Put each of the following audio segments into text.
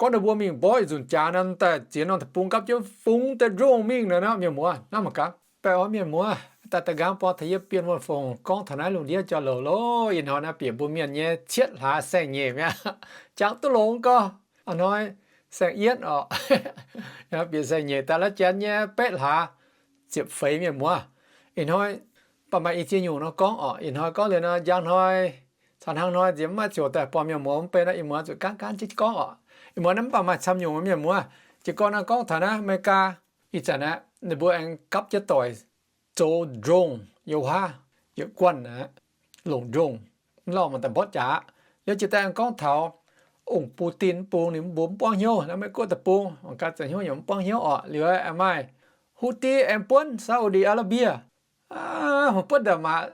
Gorngv ninh mbuo mingh mborqv yietc nzunc jaax nor, daaih ziex norm deic-bung gapv jienv fungx deix drone mingh nor, mienh muoz, naaiv mangc gaax. Baeqc oix mienh muoz, daaih da'nqaang borh taux yie Bienh Wuonh Fongc gorngv taux naaiv lungh ndiev jauv-louc loh. Ih hnoi naaiv bieqc mbuo mienh nyei cietv hlaax saeng-nyeic mi'aqv. Jangx duqv longx gorx, ih hnoi saeng-yietv orqc. Bieqc saeng-nyeic daaih la'janx nyei beqv hlaax ziepc feix, mienh muoz. Ih hnoi mv baac maaih i ziex nyungc nor gorngv orqc. Ih hnoi gorngv liuz nor, njang hnoi caux hnangv hnoi nziex mv maaih ziouc daaih buangh mienh muoz mv bei nor, ih muoz zuqc gaanv gaanv jienv gorngv orqc. Ih muoz naaiv mv baac maaih camv nyungc, mienh muoz. Jiez gorn naaiv gorngv taux naaiv America, ih zanc aeqv, ninh mbuo aengx gapv jienv doic zoux drone, yiem wuov, yietc guanh aqv, longc drone, mv lauh maaih daaih mborqv jaax aqv. Liuz jiex daaih aengx gorngv taux ong Putin bung, ninh mbuo mv buangv hnyouv, naaiv Meiv Guoqv deic-bung, mangc gaax zanc hnyouv yaac mv buangv hnyouv orqc. Liuz aengx maaih Houthi aengx buonv Saudi Arabia, mv buonv daaih maah,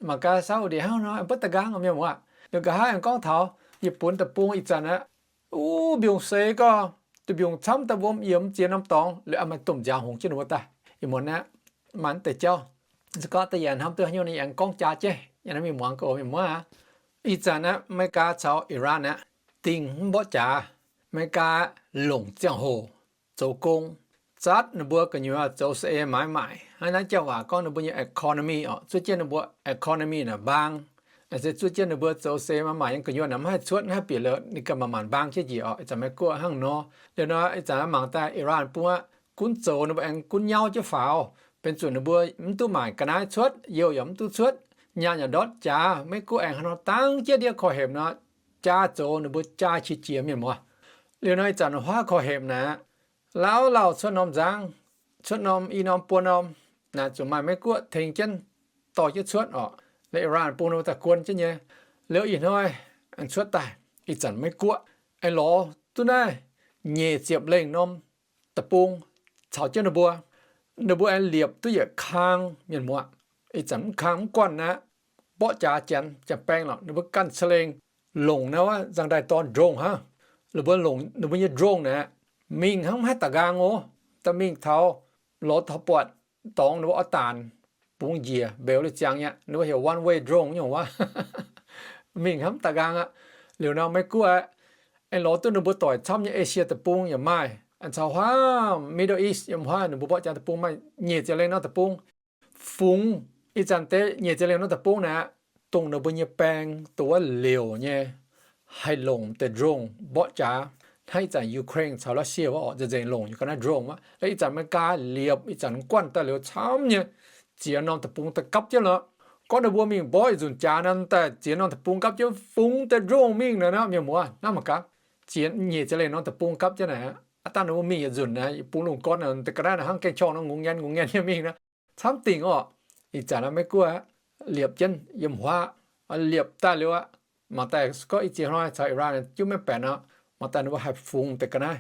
mangc gaax Saudi hnangv nor aengx buonv da'nqaang, mienh muoz. Liuz nqa'haav aengx gorngv taux Yietc Bun deic-bung ih zanc aqv, uv, mbiungc seix gorx, duqv mbiungc camv daaih wuom yiemx ziex norm dorngx, liuz maaih domh nziaaux hngongx jienv ninh mbuo daaih. Ih muonz aeqv, maaih mv deix jauv. Se gorngv da'yietv hnamv duqv haaix nyungc, yie aengx gorngv jaax jienv, yie naaiv mingh muangx ga'oc, mienh muoz aac. Ih zanc aeqv, America caux Iran aeqv, dingh mv mborqv jaax. America longc ziangh hoc zoux gong, zatv ninh mbuo gu'nyuoz zoux saeng-eix maaiz maaic. Hnangv naaiv janx waac gorngv ninh mbuo nyei economy orqc, zuov jienv ninh mbuo economy naaic mbaang. Se zuov jienv ninh mbuo zoux saeng-eix maaiz maaic yiem gu'nyuoz naaic mv haih cuotv, mv haih bieqc liuz ninh ganh maaih maanc mbaang jienv njiec orqc. Ih zanc Meiv Guoqv hnangv nor. Liuz nor ih zanc mangc daaih Iran bung aqv, gunv zoux ninh mbuo aengx gunv nyauv jienv faaux, benx zuqc ninh mbuo mv duqv maaic ga'naaiv cuotv, youh yaac mv duqv cuotv, nyaanh yaac ndortv jaax. Meiv Guoqv aengx hnangv nor dangv jienv ndiev korv-hemx nor, jaa zoux ninh mbuo jaa qiex jiez, mienh muoz. Liuz nor ih zanc huaav korv-hemx naaic, lauh lauh cuotv norm nzangv, cuotv norm i norm buo norm, naaic zuqc maaih Meiv Guoqv tengx jienv dorh jienv cuotv orqc. Liuz Iran bung ninh mbuo daaih guon jienv nyei. Liuz ih hnoi aengx cuotv daaih, ih zanc Meiv Guoqv aengx lorz duqv naaiv nyic ziepc lengh norm deic-bung caux jienv ninh mbuo. Ninh mbuo aengx liepc duqv yietc kang, mienh muoz. Ih zanc mv kang mv guanh aqv, mborqv jaax janx, janx-baeng lorqc, ninh mbuo ganh ca'lengh longc naaiv wuov nzangc-ndaaih dorn drone hnangv. Ninh mbuo longc ninh mbuo nyei drone naaic, mingh hnangv mv haih daaih nqaang oc. Daaih mingh taux, lorz taux buatc dorngx ninh mbuo oix daanc, bungx njiec mbeux liuz ziangx nyei. Ninh mbuo heuc one way drone nyungc wuov. Mingh hnangv mv daaih nqaang aqv. Liuz nor Meiv Guoqv aeqv, aengx lorz duqv ninh mbuo doic camv nyei Asia deic-bung yaac maaih, aengx caux huaav Middle East yiem huaav ninh mbuo mborqv jaax deic-bung maaih nyic ziepc lengh norm deic-bung. Fungx ih zanc deix nyic ziepc lengh norm deic-bung naaic, dongh ninh mbuo nyei baeng dongh wuov liouc nyei haih longc deix drone mborqv jaax. Hnangv ih zanc Ukraine caux Russia wuov orqc, nzengc nzengc longc nyei ga'naaiv drone wuov. Ih zanc America liepc, ih zanc guanh daaih liuz camv nyei, ziex norm deic-bung daaih gapv jienv lorqc. Gorngv ninh mbuo mingh mborqv yietc nzunc jaax nor, daaih ziex norm deic-bung gapv jienv fungx deix drone mingh nor, mienh muoz, naaiv mangc gaax. Ziex, nyic ziepc lengh norm deic-bung gapv jienv naaic, aav dangh ninh mbuo mingh yietc nzunc naaic, bung lungh gorn daaih ga'naaiv naaic hnangv gaeng-qorng nor ngongx nyan ngongx nyan nyei mingh nor, camv dingc orqc. Ih zanc naaiv Meiv Guoqv liepc jienv yiem huaav, liepc daaih liuz aqv, mangc daaih gorngv i ziex hnoi caux Iran jiuv maiv baeqc nor, mangc daaih ninh mbuo haih fungx deix ga'naaiv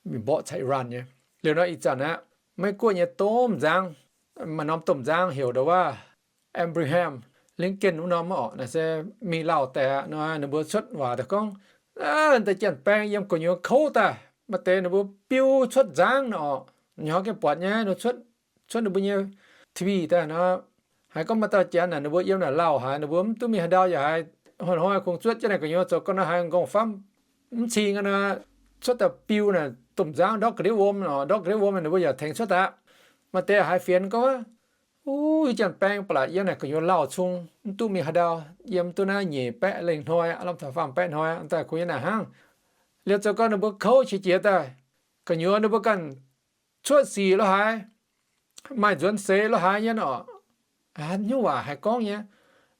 mingh mborqv caux Iran nyei. Liuz nor ih zanc aqv, Meiv Guoqv nyei domh nzangv, maaih norm domh nzangv heuc ndau wuov Abraham Lincoln wuov norm orqc, naaiv se mingh lauh deix aqv nor, ninh mbuo cuotv waac daaih gorngv, deix janx-baeng yiem gu'nyuoz kouv daaih, maaih deix ninh mbuo biu cuotv nzangv nor orqc, nyei hnoi gengh buatc nyei, ninh cuotv, cuotv ninh mbuo nyei T V daaih nor, haiz gorngv maaih dauh janx naaic ninh mbuo yiem naaic lauh haic, ninh mbuo mv duqv mingh haaix ndau yaac haiz hnoi-hnoi kungx zuotv jienv naaic gu'nyuoz zoux gau nor haiz nqorngv-famv mv cing nor, cuotv daaih biu naaic domh nzangv ndortv ga'ndiev wuom, ndortv ga'ndiev wuom ninh mbuo yaac tengx cuotv daaih. Maaih deix haiz fienx gorngv, uv, ih janx-baeng ba'laqc yiem naaic gu'nyuoz lauh cung, mv duqv mingh haaix ndau, yiem duqv naaiv nyeic baeqv lengh hnoi, aav lamh taux faam baeqv hnoi daaih kungx yiem naaic hnangv. Liuz zoux gau ninh mbuo kouv qiex jiez daaih, gu'nyuoz ninh mbuo ganh cuotv sic lo haaix, maaih nzuonx seix lo haaix nyei orqc. Haaix nyungc waac haiz gorngv nyei.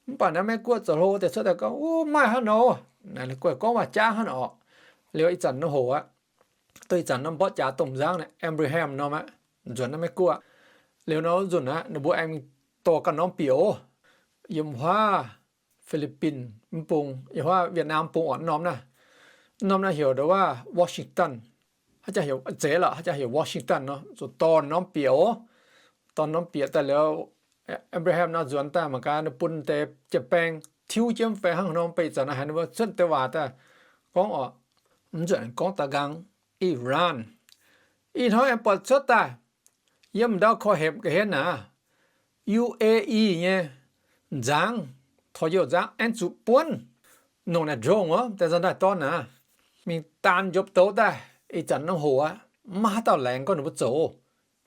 Mv baac naaiv Meiv Guoqv zoux hlo deix cuotv daaih gorngv, uv, maaih hnangv nor, naaic ninh gorngv waac jaav hnangv orqc. Liuz ih zanc nor hoc aqv, duqv ih zanc norm mborqv jaax domh nzangv naaic, Abraham norm aqv, nzuonx naaiv Meiv Guoqv. Liuz nor nzunc aqv, ninh mbuo aengx dorh ganh norm bieqc oc, yiem huaav Fi^li^bin mv bung, yiem huaav Vietnam bung orqc, norm naaiv, norm naaiv heuc ndau wuov Washington. Haaix jaax heuc, zeiz lorqc, haaix jaax heuc Washington nor, zuqc dorh norm bieqc oc. Dorh norm bieqc daaih liuz, Abraham nor nzuonx daaih mangc gaax ninh bun deix janx-baeng tiuv jienv fai hnangv haaix nor, beiv zanc naaiv haiz ninh mbuo cuotv deix waac daaih gorngv orqc. Mv nzuonx gorngv daaih nqaang Iran. Ih hnoi aengx buatc cuotv daaih yiem ndau korv-hepc ga'hlen naaic, U A E nyei nzangv, torqv youh nzangv aengx zuqc buonv nongc naaic drone oc, daaih nzangv-ndaaih dorn naaic, mingh daanh njopv douz daaih, ih zanc norm hoc aqv, maiv maaih haaix dauh laengz gorngv ninh mbuo zoux.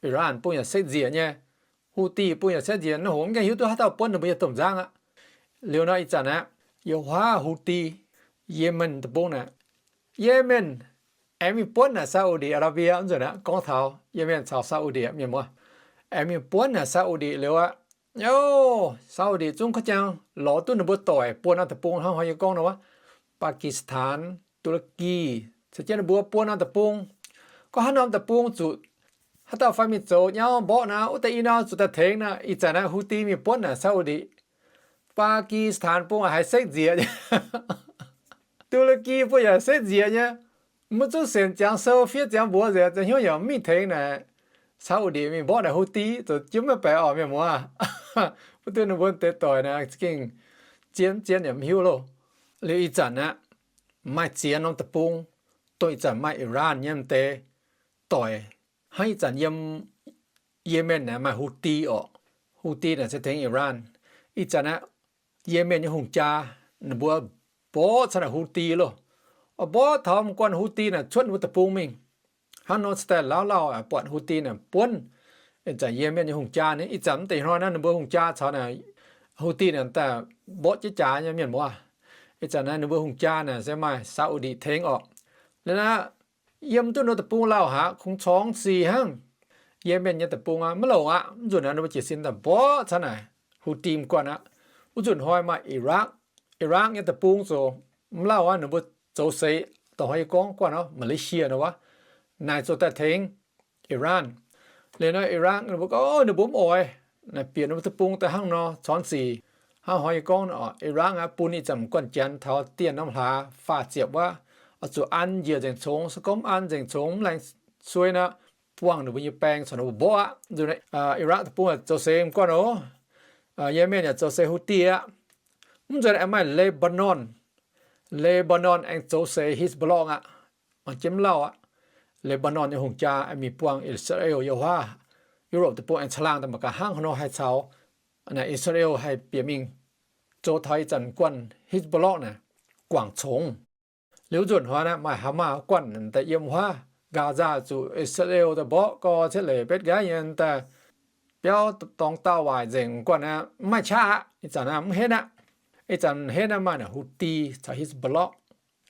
Iran bung yaac setv nzieqc nyei, Houthi bung yaac setv nzieqc, norm hoc mv gaengh hiuv duqv haaix dauh buonv ninh mbuo nyei domh nzangv aqv. Liuz nor ih zanc aqv, yiem wuov Houthi, Yemen deic-bung naaic, Yemen aengx mingh buonv naaic Saudi Arabia wuov nzunc aqv. Gorngv taux Yemen caux Saudi mienh muoz, aengx mingh buonv naaic Saudi liuz aqv, Saudi zungv ka'jang lorz duqv ninh mbuo doic buo norm deic-bung hnangv haaix yie gorngv nor wuov, Pakistan, Turkey, caux jienv ninh mbuo buo norm deic-bung. Gorngv haaix norm deic-bung zuqc haaix dauh fai mingh zoux nyauv mborqv naaic, wuov deix i norm zuqc daaih tengx naaic. Ih zanc naaic Houthi mingh buonv naaic Saudi, Pakistan bung haiz setv nzieqc nyei, Turkey bung yaac setv nzieqc nyei. Mv zungv sienx ziangx sou fiev ziangx mbuox nzengc, ziangh hnyouv yaac mv mingh tengx naaic Saudi mingh mborqv naaic Houthi, zoux jienv maiv baeqc orqc mienh muoz. Mv duqv ninh mbuo deix doic naaic za'gengh zien zien yaac mv hiuv loh. Liuz ih zanc aqv, maaih ziex norm deic-bung, dongh ih zanc maaih Iran nyei m'deix doic. Hnangv ih zanc yiem Yemen naaic maaih Houthi orqc. Houthi naaic se tengx Iran. Ih zanc aqv, Yemen nyei hungh jaa ninh mbuo mborqv caux naaic Houthi loh. Mborqv taux m'guanh Houthi naaic cuotv ninh mbuo deic-bung mingh. Hnangv nor cingx daaih lauh lauh buatc Houthi naaic buonv ih zanc Yemen nyei hungh jaa ni. Ih zanc mv deix hnoi naaiv ninh mbuo hungh jaa caux naaic Houthi naaic daaih mborqv jienv jaax nyei mienh muoz. Ih zanc naaiv ninh mbuo hungh jaa naaic se maaih Saudi tengx orqc. Liuz naaiv yiem duqv ninh deic-bung lauh haic, kungx corngv sic hnangv. Yemen nyei deic-bung aqv, maiv louc aqv. Mv nzunc naaiv ninh mbuo jiez sin daaih mborqv caux naaic Houthi m'guanh aqv. Wuov nzunc hnoi maaih Iraq. Iraq nyei deic-bung zoux mv lauh aqv, ninh mbuo zoux seix dongh hnoi yie gorngv guanh nor Malaysia nor wuov, naaic zoux daaih tengx Iran. Liuz nor Iraq ninh mbuo gorngv ninh mbuo mv oix, naaic bieqc ninh mbuo deic-bung daaih hnangv nor corngv sic. Hnangv hnoi yie gorngv nor, Iraq aqv, bun ih zanc m'guanh Janx taux dienh norm hlaax faah ziepc wuov, oix zuqc an njiec nzengc congx, se gorngv mv an nzengc congx mv laengz suei nor, buangh ninh mbuo nyei baeng caux ninh mbuo mborqv aqv. Nzunc Iraq deic-bung yaac zoux seix m'guanh oc. Yemen yaac zoux seix Houthi aqv. Mv nzunc aengx maaih Lebanon. Lebanon aengx zoux seix Hezbollah aqv. Mangc jienv mv lauh aqv. Lebanon nyei hungh jaa aengx mingh buangh Israel yiem wuov Europe deic-bung aengx caangh laangh daaih mangc gaax hnangv haaix nor haih caux naaic Israel haih bieqc mingh zoux taux ih zanc guanh Hezbollah naaic guangc congx. Liuz nzunc hnoi naaiv maaih Hamas guanh daaih yiem wuov Gaza zuqc Israel daaih mborqv gorx cietv leiz betv nqaiv nyei daaih biauv dorngx daauh waaic nzengc guanh aqv, mv maaih qaqv aqv. Ih zanc naaiv mv henv aqv. Ih zanc henv naaiv maaih naaic Houthi caux Hezbollah,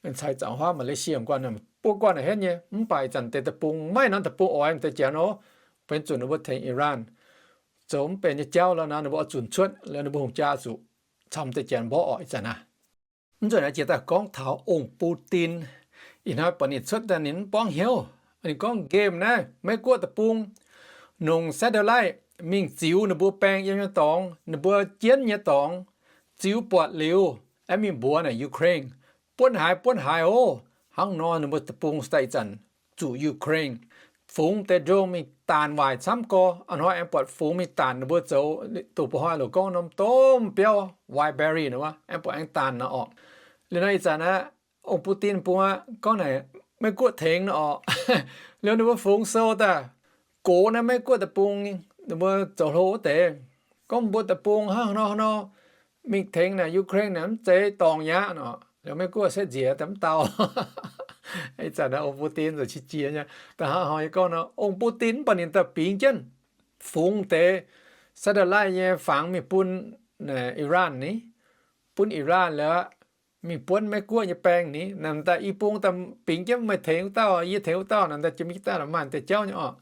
caux ih zanc wuov Malaysia guanh, buo guanh naaic henv nyei. Mv baac ih zanc deix deic-bung maiv norm deic-bung oix m'deix janx oc, benx zuqc ninh mbuo tengx Iran zoux mv benx nyei jauv lorqc nor, ninh mbuo oix zunc cuotv, ninh mbuo hungh jaa zuqc caux m'deix janx mborqv orqc ih zanc naaiv. Mv nzunc naaiv jiex daaih gorngv taux ong Putin. Ih hnoi buatc ninh cuotv daaih ninh mv buangv hnyouv. Ninh gorngv nqemh naaiv Meiv-Guoqv deic-bung nongc satellite mingh ziux ninh mbuo baeng yiem nyei dorngx, ninh mbuo jienv nyei dorngx, ziux buatc liuz aengx mingh mbuox naaic Ukraine, buonv haaix buonv haaix oc. Hnangv nor ninh mbuo deic-bung daaih ih zanc zuqc Ukraine fungx deix drone mingh daanc waaic camv gorx. Ih hnoi aengx buatc fungx mingh daanc ninh mbuo zoux, doqc ba'hnoi loc gorngv norm domh biauv Wildberries nor, aengx buatc aengx daanc nor orqc. Liuz nor ih zanc naaiv ong Putin bung aqv gorngv naaic Meiv-Guoqv tengx nor orqc. Liuz ninh mbuo fungx sou daaih gox naaiv Meiv-Guoqv deic-bung, ninh mbuo zoux hlo wuov deix, gorngv mbuo deic-bung hnangv nor nor mingh tengx naaic Ukraine naaic mv zeiz dorngc aqv nor. Liuz Meiv-Guoqv setv nziex daaih mv dau. Ih zanc naaiv ong Putin zoux qiex jiez nyei. Da'hnangv hnoi yie gorngv nor, ong Putin mv baac ninh daaih bingx jienv fungx deix satellite nyei fangx mingh bun Iran ni, bun Iran liuz mingh buonv Meiv-Guoqv nyei baeng ni. Naaic daaih i bung daaih bingx jienv meih tengx wuov dauh, yie tengx wuov dauh, naaic daaih jiex mingh daaih maaih deix jauv nyei orqc.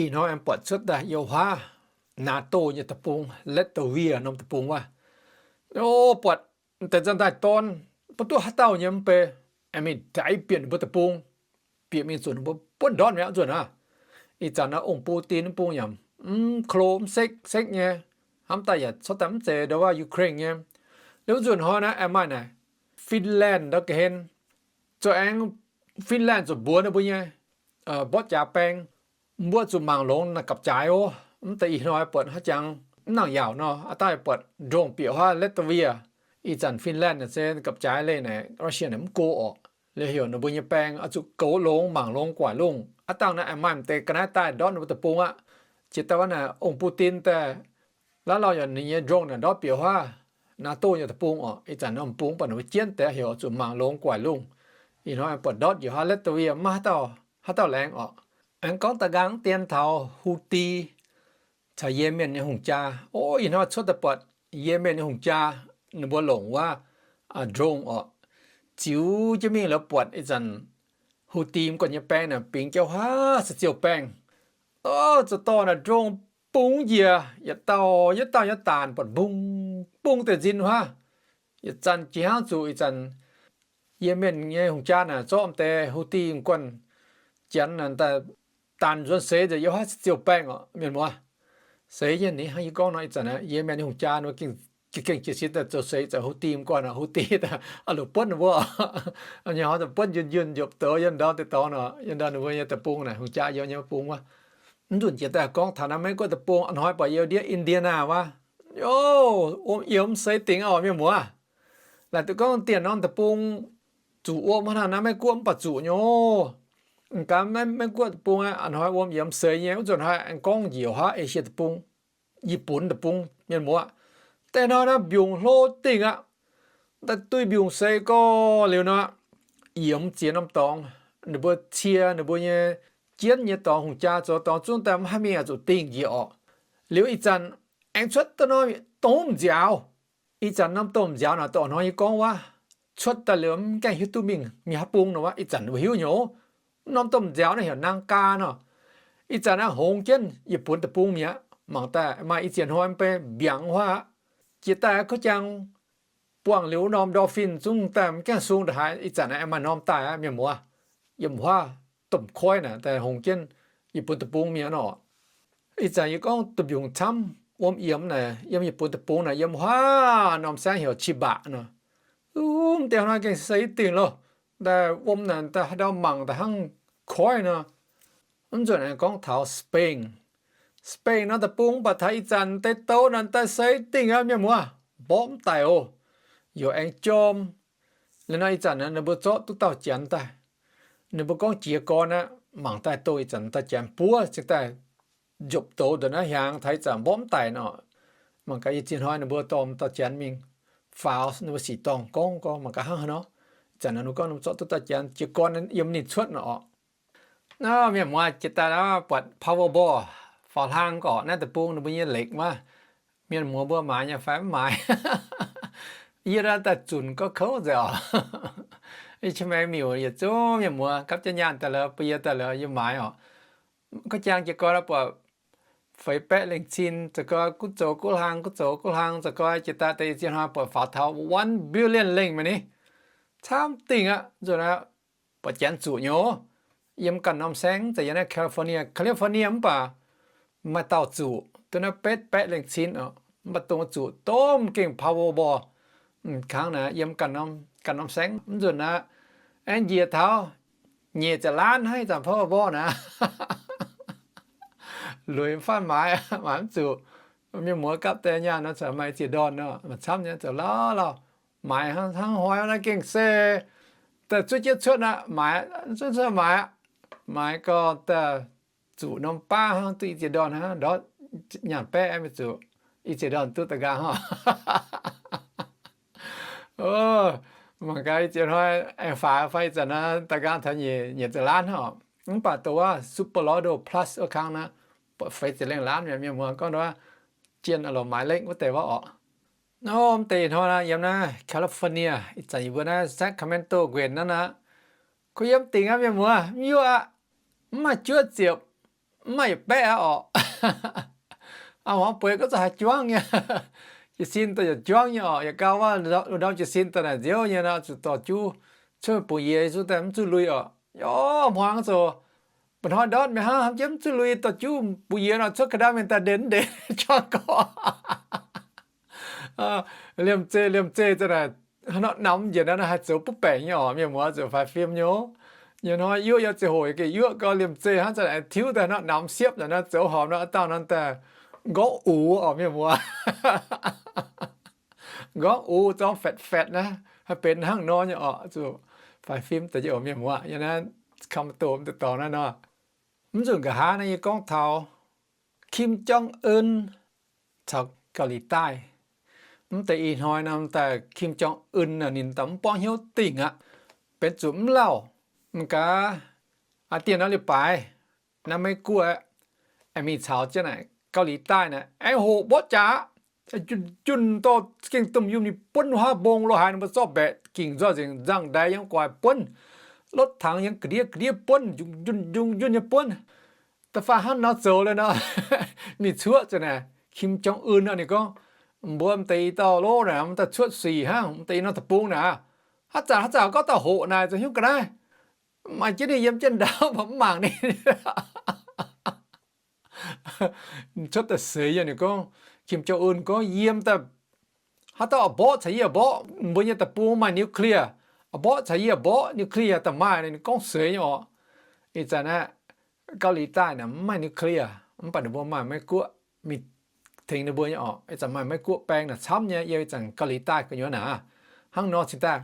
Ih hnoi aengx buatc cuotv daaih yiem wuov NATO nyei deic-bung, Latvia norm deic-bung wuov. O, buatc deix nzangc-daaih dorn, mv duqv haaix dauh nyei mv bei, aengx mingh daix bieqc ninh mbuo deic-bung, bieqc mingh zuqc ninh mbuo buonv ndortv mi'aqv nzunc aqv. Ih zanc naaiv ong Putin bung yaac mv klo mv sekv sekv nyei, hnamv daaih yaac corc daaih mv zeiz ndau wuov Ukraine nyei. Liuz nzunc hnoi naaiv aengx maaih naaic Finland ndau ga'hlen, zoux aengx Finland zuqc mbuox ninh mbuo nyei mborqv jaax baeng, mbuo zuqc mangc longx naaic gapv-jaaix oc. Mv deix ih hnoi buatc haaix jangx mv nangc yaauc nor, aa daaih buatc ndongh bieqc huaav Latvia. Ih zanc Finland naaic se gapv-jaaix leih naaic Russia naaic mv go orqc. Liuz heuc ninh mbuo nyei baeng oix zuqc goux longx, mangc longx, guaic lungh. Aav dangh naaiv aengx maaih m'deix ga'naaiv daaih ndortv ninh mbuo deic-bung aqv. Jiex daaih wuov naaic ong Putin daaih laav lauh yaac ninh nyei drone naaic ndortv bieqc huaav NATO nyei deic-bung orqc. Ih zanc norm bung baac ninh mbuo jienv deix heuc oix zuqc mangc longx guaic lungh. Ih hnoi buatc ndortv njiec huaav Latvia maiv haaix dauh haaix dauh laengz orqc. Aengx gorngv da'nqaang dien taux Houthi caux Yemen nyei hungh jaa. O, ih hnoi cuotv daaih buatc Yemen nyei hungh jaa ninh mbuo longc wuov drone orqc, ziux jienv mingh lorz buatc ih zanc Houthi m'guanh nyei baeng naaic bingx jauv haav se ziouh baengh. O, za'dorh naaic drone bung njiec, yietc dauh yietc dauh nyei daanc buatc bung bung deix nzin wuov. Yietc zanc jiex hnangv zuqc ih zanc Yemen nyei hungh jaa naaic zorqv m'deix Houthi m'guanh janx naaic daaih daanc nzuonx seix nzengc, yiem haav se ziouh baengh orqc mienh muoz. Seix nyei ni hnangv yie gorngv nor, ih zanc Yemen nyei hungh jaa ninh mbuo gengh jiez sin daaih zoux seix ih zanc Houthi m'guanh orqc. Houthi daaih a'luc buonv ninh mbuo, nyei hnoi daaih buonv yunh yunh njopv douz yiem ndau deix dorngx orqc, yiem ndau ninh mbuo nyei deic-bung naaic, hungh jaa yiem nyei bung wuov. Mv nzunc jiex daaih gorngv taux naaiv Meiv-Guoqv deic-bung, a'hnoi buatc yiem ndiev Indiana wuov, o, wuom yiemx seix dingc orqc mienh muoz. Laaic duqv gorngv dienh norm deic-bung zuqc wuom hnangv naaiv, Meiv-Guoqv mv baac zuqc nyei. M'gaax Meiv-Guoqv deic-bung aqv, a'hnoi wuom yiemx seix nyei. Wuov nzunc hnoi aengx gorngv njiec wuov Esie deic-bung, Yietc Bun deic-bung mienh muoz. Deix hnoi naaiv mbiungc hlo dingh aqv. Daaih duih mbiungc seix gorx liuz nor, yiemx ziex norm dorngx, ninh mbuo cie ninh mbuo nyei jienv nyei dorngx, hungh jaa zoux dorngx zungv daaih mv haih mingh, zuqc dingh njiec orqc. Liuz ih zanc aengx cuotv daaih norm domh nziaaux. Ih zanc norm domh nziaaux naaic, dorh hnoi yie gorngv wuov, cuotv daaih liuz mv gaengh hiuv duqv mingh, mingh haaix bung nor wuov, ih zanc mbuo hiuv nyei. Norm domh nziaaux naaiv heuc Naang Gaa nor. Ih zanc naaiv hngongx jienv Yietc Bun deic-bung mi'aqv. Mangc daaih maaih i ziex hnoi mv bei mbiaangx wuov aqv. Jiex daaih kuv jang buangh liuz wuov norm dolphin zungv daaih mv gaengh sung ndongc haaix. Ih zanc naaiv maaih norm daaih aqv mienh muoz. Yiem wuov domh koiv naaic daaih hngongx jienv Yietc Bun deic-bung mi'aqv nor. Ih zanc yie gorngv duqv mbiungc camv, wuom yiemx naaic yiem Yietc Bun deic-bung naaic, yiem wuov norm saengv heuc Chiba nor. Mv deix hnoi gengh se dingh loh. Daaih wuom naaic daaih haaix ndau mangc daaih hnangv koiv nor. Mv nzunc aengx gorngv taux Spain. Spain norm deic-bung mv baac taux ih zanc deix douz naaic daaih se dingh aqv mienh muoz, mborqv mv daic oc. Yaac aengx jorm. Liuz nor ih zanc ninh mbuo zorqv duqv dauh janx daaih. Ninh mbuo gorngv jiez gorn aqv, mangc daaih doh ih zanc dauh janx buov cingx daaih njopv douz ndongc naaiv hiaangx, taux ih zanc mborqv mv daic nor. Mangc gaax i ziex hnoi ninh mbuo dorh dauh janx mingh faaux, ninh mbuo sic dorngh gorngv gorngv mangc gaax hnangv haaix nor. Ih zanc ninh mbuo gorngv ninh mbuo zorqv duqv dauh janx jiez gorn yiem ninh cuotv nor orqc. Naaiv mienh muoz jiex daaih buatc Powerball faaux hlang gorqv naaiv deic-bung ninh mbuo nyei lekc wuov. Mienh muoz mbuo maaiz nyei fai mv maaiz? Yie daaih zunc gorngv kouv nzengc orqc. Yie qiex maengx miuc yietc zungv mienh muoz gapv jienv nyaanh daaih lorz bun yie daaih lorz yie maaiz orqc. Gorngv jang jiez gorn buatc feix baeqv lengh cin, za'gengh gunv zoux gunv hlang, gunv zoux gunv hlang, za'gengh jiex daaih deix i ziex hnoi buatc faaux taux one billion lengh mingh ni. Camv dingh aqv. Nzunc aqv, buatc janx zuqc nyei. Yiem ganh norm saengv, za'gengh yiem naaiv California, California mv baac maaih dauh zuqc duqv naaiv betv baeqv lengh cin oc. Mv baac dongh zuqc domh gengh Powerball. Kangv naaic yiem ganh norm, ganh norm saengv. Mv nzunc aqv, aengx njiec taux nyeic ziepc laanv hnangv ih zanc Powerball naaic. Lueic faanh maaiz, maaiz mv zuqc. Mienh muoz gapv deix nyaanh nor, maaih ziex ndorn nor, maaih camv nyei, zoux lauh lauh. Maaiz hnangv hnoi naaiv gengh se daaih zuov jienv cuotv aqv, maaiz, cuotv cuotv maaiz aqv. Maaiz gau daaih zuqc norm baav hnangv, duqv i ziex ndorn hnangv, ndortv nyaanh baeqv aeqv, maiv zuqc i ziex ndorn duqv da'nqaang hnangv. Mangc gaax i ziex hnoi aengx faaux fai ih zanc naaiv da'nqaang taux nyeic ziepc laanv hnangv oc. Mv baac dongh wuov Super Lotto Plus wuov kangv naaiv, buatc feix ziepc lengh laanv mi'aqv. Mienh muoz gorngv wuov, jienh lorz maaiz lengh wuov deix wuov orqc. Nor mv deix ih hnoi naaiv yiem naaiv California, ih zanc yie mbuo naaiv Sacramento nquenc naaiv nor, kuh yiem dingc aqv mienh muoz, mv yuoqv aqv. Mv maaih juov ziepc, mv maaih yietc baeqv aqv orqc. Aa, hmuangx bueix gorngv za'gengh haaix juangv nyei. Jiez sin daaih yaac juangv nyei orqc. Yietc gau wuov ndorm jiez sin daaih naaic nziouv nyei nor, zuqc dorh juv cuotv bungx yie, zuqv daaih mv zuqc lui orqc. Yaac hmuangx zoux mba'hnoi ndortv mingh hnangv, hnamv jienv mv zuqc lui, dorh juv bungx yie nor, cuotv ga'ndapv mingh daaih ndeic ndeic juangv gorx. Liemh zeih liemh zeih za'naaic, haaix nor namx njiec naaiv haih zoux butv baengc nyei orqc. Mienh muoz, zoux faix fim nyei. Nyei hnoi yuoqv yaac ziouc hoc geh yuoqv gau, liemh zeih hnangv za'naaic tiuv daaih nor namx siepv naaic nor, zoux horpc nor, dauh nor daaih nqorngv ux orqc mienh muoz. Nqorngv ux zorng fatv fatv naaiv, haih benx hnangv nor nyei orqc. Zuqc faix fim deix nyei oc mienh muoz. Yie naaiv kam doqc m'deix dorngx naaiv nor. Mv nzunc nqa'haav naaiv yie gorngv taux Kim Jong Un caux Gauh Li Daaih. Mv deix ih hnoi nor daaih Kim Jong Un naaic ninh daaih mv buangv hnyouv dingh aqv, benx zuqc mv lauh. Mv gaax, Aa, dieh norm leiz-baaix naaiv Meiv Guoqv aengx mingh caux jienv naaic Gauv Liz daaih naaic, aengx hoqc mborqv jaax aqv. Junh, junh dorh gengh domh yunh mingh buonv wuov haav mbong lo haaix, ninh mbuo zorqv mbaeqc ging nzoih nzengc, nzangv-ndaix yiem gu'nguaaic buonv, lotv tangx yiem ga'ndiev ga'ndiev buonv, njungc njunh njungc njunh nyei buonv. Da'faanh hnangv nor zoux liuz nor, mingh cuotv zuqc naaic Kim Jong Un nor, ninh gorngv, mbuo m'deix i dauh lov naaic, m'daaih cuotv sic hnangv, m'deix i norm deic-bung naaic, haaix zanc haaix zanc gorngv daaih hoqc naaic zoux hnyouv ga'naaiv, maaih jienv ninh yiem jienv ndaauv mv mangc ninh. Cuotv daaih seix yie, ninh gorngv, Kim Jong Un gorngv, yiem daaih haaix dauh mborqv caux yie mborqv, mbuo nyei deic-bung maaih nuclear, mborqv caux yie mborqv, nuclear daaih maaih. Ninh gorngv seix nyei orqc. Ih zanc naaiv Gauv Liz daaih naaic mv maaih nuclear, mv baac ninh mbuo maaih Meiv Guoqv mingh tengx ninh mbuo nyei orqc. Ih zanc maaih Meiv Guoqv baeng naaic camv nyei, yiem ih zanc Gauv Liz daaih gu'nyuoz naaic. Hnangv nor cingx daaih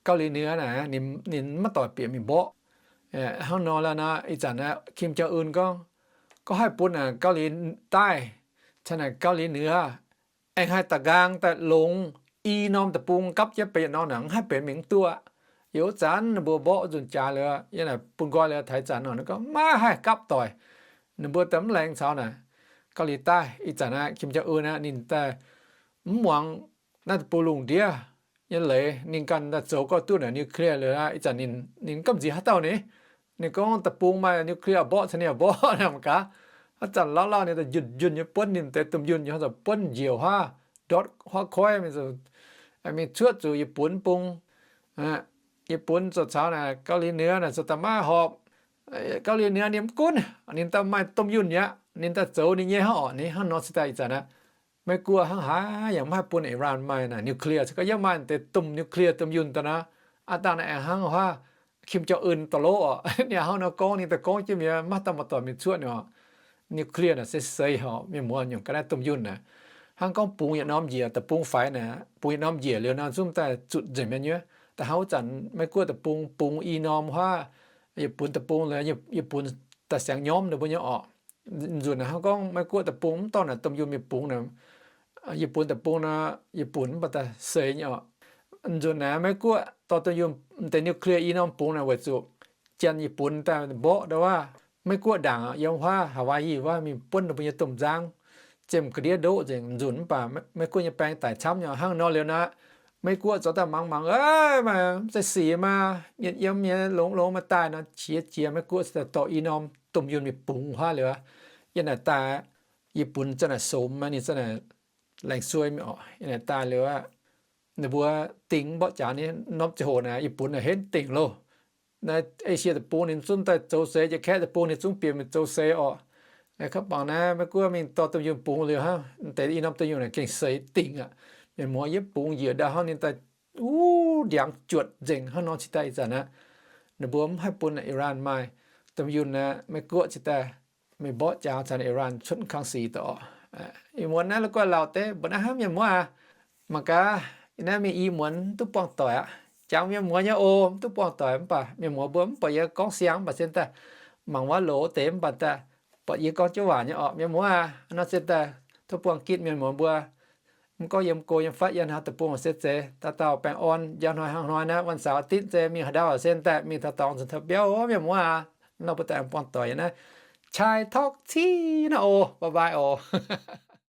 Gauv Liz Nuoz naaic ninh, ninh maiv doic bieqc mingh mborqv. Hnangv nor lorqc nor, ih zanc naaiv Kim Jong Un gorngv, gorngv haih bun naaic Gauv Liz daaih caux naaic Gauv Liz Nuoz aengx haih da'nqaang daaih longx i norm deic-bung gapv jienv benx yietc norm naaic, mv haih benx mingh mv duqv aqv. Yiem wuov zanc ninh mbuo mborqv nzunc jaax liuz, yiem naaic bun nqoi liuz taux ih zanc nor, ninh gorngv maiv haih gapv doic. Ninh mbuo daaih mv laengz caux naaic Gauv Liz daaih. Ih zanc naaiv Kim Jong Un aqv, ninh daaih mv muangx naaiv deic-bung lungh ndiev nyei leiz, ninh ganh daaih zoux gorngv duqv naaic nuclear liuz aqv. Ih zanc ninh, ninh gamh nziex haaix dauh ni? Ninh gorngv deic-bung maaih nuclear mborqv caux ninh mborqv naaic mangc gaax. Haaix zanc lauh lauh ninh daaih njunh njunh nyei buonv ninh deix domh yunh, haaix zanc buonv njiec huaav, ndortv huaav koiv mingh, mingh cuotv zuqc Yietc Bun bung. Yietc Bun zoux caux naaic Gauv Liz Nuoz naaic zoux daaih maiv horpc. Gauv Liz Nuoz ninh mv gunv, ninh daaih maaih domh yunh aqv, ninh daaih zoux ninh nyei hnangv orqc. Ninh hnangv nor cingx daaih ih zanc aqv, Meiv Guoqv hnangv haaix yaac mv haih bun Iran maaih naaic nuclear. Se gorngv yie maaih deix domh nuclear domh yunh daaih nor, aa dangh naaiv aengx hnangv wuov Kim Jong Un daaih lov orqc. Ninh hnangv nor gorngv, ninh daaih gorngv jienv mi'aqv, maiv dauh maaih doic mingh cuotv nyei orqc. Nuclear naaic se seix horpc, mienh muoz nyungc ga'naaiv domh yunh naaic. Hnangv gorngv bungx yietc norm njiec, deic-bung faix naaic, bungx yietc norm njiec liuz nor zungv daaih zutc nzengc mi'aqv nyei. Da'hnangv wuov zanc Meiv Guoqv deic-bung bungx i norm huaav, Yietc Bun deic-bung liuz, Yietc Bun daaih siangx nyormv ninh mbuo nyei orqc. Nzunc naaic hnangv gorngv Meiv Guoqv deic-bung mv dorh naaic domh yunh mingh bungx naaic, Yietc Bun deic-bung nor, Yietc Bun mv baac daaih seix nyei orqc. Nzunc naaic Meiv Guoqv dorh domh yunh m'deix nuclear i norm bungx naaic weic zuqc janx Yietc Bun daaih mborqv ndau wuov Meiv Guoqv ndaangc yiem huaav Hawaii wuov mingh buonv ninh mbuo nyei domh nzangv, ziemh ga'ndiev ndoqv nzengc nzunc. Mv baac Meiv Guoqv nyei baeng daic camv nyei. Hnangv nor liuz naaic, Meiv Guoqv zoux daaih mangc mangc, aav, mv zeiz sic maah, mienh yiem nyei longx longx maaih daaih nor, qiex jiez Meiv Guoqv cingx daaih dorh i norm domh yunh mingh bungx huaav liuz, yiem naaic daaih Yietc Bun zanc naaic somx, ninh zanc naaic laengz suei mingh orqc. Yiem naaic daaih liuz aqv, ninh mbuo dingc mborqv jaax nyei norm ziangh hoc naaic, Yietc Bun naaic henv dingc loh. Naaiv Esie deic-bung ninh zungv daaih zoux seix, Janx-Kaeqv deic-bung ninh zungv bieqc mingh zoux seix orqc. Naaiv ka'bangc naaiv Meiv Guoqv mingh dorh domh yunh bungx liuz hnangv, deix i norm domh yunh naaic gengh seix dingc aqv. Mienh muoz, yietv bungx njiec ndau hnangv ninh daaih wuov ndiangx juotc nzengc hnangv nor cingx daaih ih zanc aqv. Ninh mbuo mv haih bun Iran maaih domh yunh aqv. Meiv Guoqv cingx daaih mingh mborqv jaax caux Iran cuotv kang sic daaih orqc. Ih muonz naaiv la'guaih lauh deix mbuo naaiv hnangv, mienh muoz aac. Mangc gaax, naaiv mingh i muonz mv duqv buangh doic aqv. Jangx mienh muoz nyei oc, mv duqv buangh doic, mv baac mienh muoz mbuo mv buatc yie gorngv siang, mv baac se daaih mangc wuov loz deix, mv baac daaih buatc yie gorngv jienv waac nyei orqc, mienh muoz aac. Nor se daaih tov buangh gitv mienh muoz mbuo. Mv gorngv yiem go yiem fatv, yiem haaix deic-bung se zeiz, dauh dauh baengh orn. Njang hnoi hnangv hnoi naaiv วันเสาร์อาทิตย์ se mingh haaix ndau se daaih mingh taux dorngx nzuonx taux biauv oc, mienh muoz aac. Nor mbuo daaih buangh doic yiem naaiv Chai Talk Tee naaiv oc. Bye bye oc.